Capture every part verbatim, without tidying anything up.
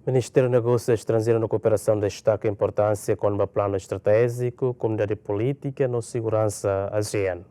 Ministériu Negósiu Estranjeiru no Kooperasaun destaka importánsia kona-ba planu estratéjiku Komunidade Polítika no Seguransa ASEAN.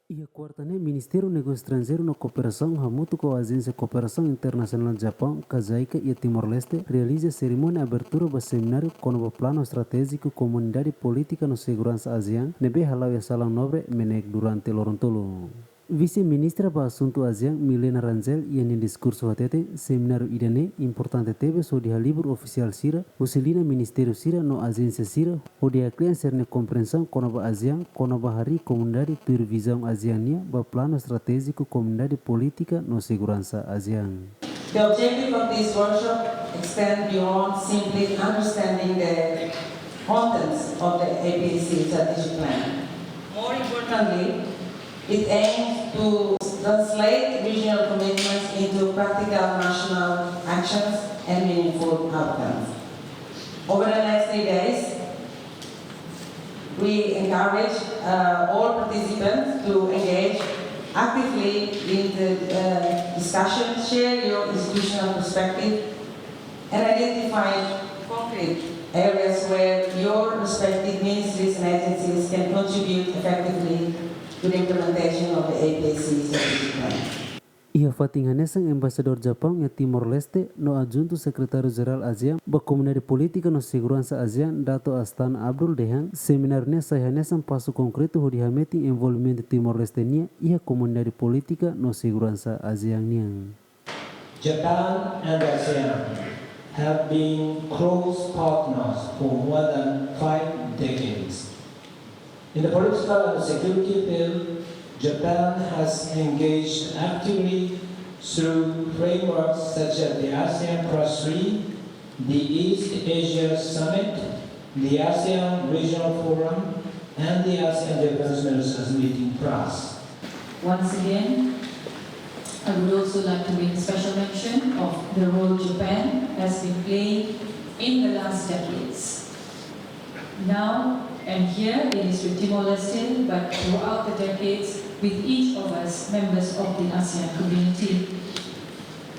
Iha kuarta ne'e, Ministériu Negósiu Estranjeiru no Kooperasaun hamutuk ho Ajénsia Kooperasaun Internasionál Japaun, ka JICA, iha Timor-Leste, realiza serimónia abertura ba semináriu kona-ba planu estratéjiku Komunidade Polítika no Seguransa ASEAN, ne'ebé hala'o iha Salaun Nobre, MNEK, durante loron tolu. Vise-Ministra ba Asuntu ASEAN, Milena Rangel, iha nia diskursu hateten, semináriu ida-ne'e importante tebes hodi halibur ofisiál sira husi liña ministériu sira no ajénsia sira, hodi haklean sira-nia komprensaun kona-ba ASEAN, kona-ba harii komunidade tuir vizaun ASEAN nian ba planu estratéjiku Komunidade Polítika no Seguransa ASEAN. The objective of this workshop extends beyond simply understanding the contents of the A P A C strategic plan. More importantly, it aims to translate regional commitments into practical national actions and meaningful outcomes. Over the next three days, we encourage, uh, all participants to engage actively in the, uh, discussion, share your institutional perspective, and identify concrete areas where your respective ministries and agencies can contribute effectively to the implementation of the A P A C strategic plan. Iha fatin hanesan, Embaixadór Japaun iha Timor-Leste no Adjuntu Sekretáriu Jerál ASEAN ba Komunidade Polítika no Seguransa ASEAN, Dato Astana Abdul, dehan semináriu ne'e sai hanesan pasu konkretu hodi hametin envolvimentu Timor-Leste nian iha Komunidade Polítika no Seguransa ASEAN nian. Japan and ASEAN have been close partners for more than five decades. In the political and security field, Japan has engaged actively through frameworks such as the ASEAN Plus three, the East Asia Summit, the ASEAN Regional Forum, and the ASEAN Defense Ministers Meeting Plus. Once again, I would also like to make a special mention of the role Japan has been playing in the last decades. Now and here, it is with Timor-Leste, but throughout the decades, with each of us, members of the ASEAN community.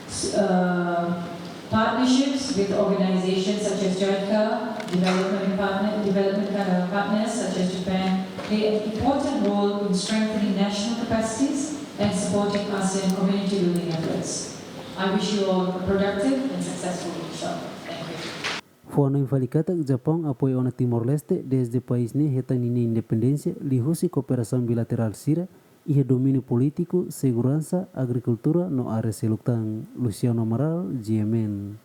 S-, uh, partnerships with organizations such as JICA, development partner, development, uh, partners such as Japan, play an important role in strengthening national capacities and supporting ASEAN community building efforts. I wish you all a productive and successful workshop. Thank you. Fó-hanoin fali katak Japaun apoia ona Timor-Leste dezde país ne'e hetan ninia independénsia, liuhusi kooperasaun bilaterál sira iha domíniu polítiku, seguransa, agrikultura no área seluk tan. Luciano Amaral, G M N.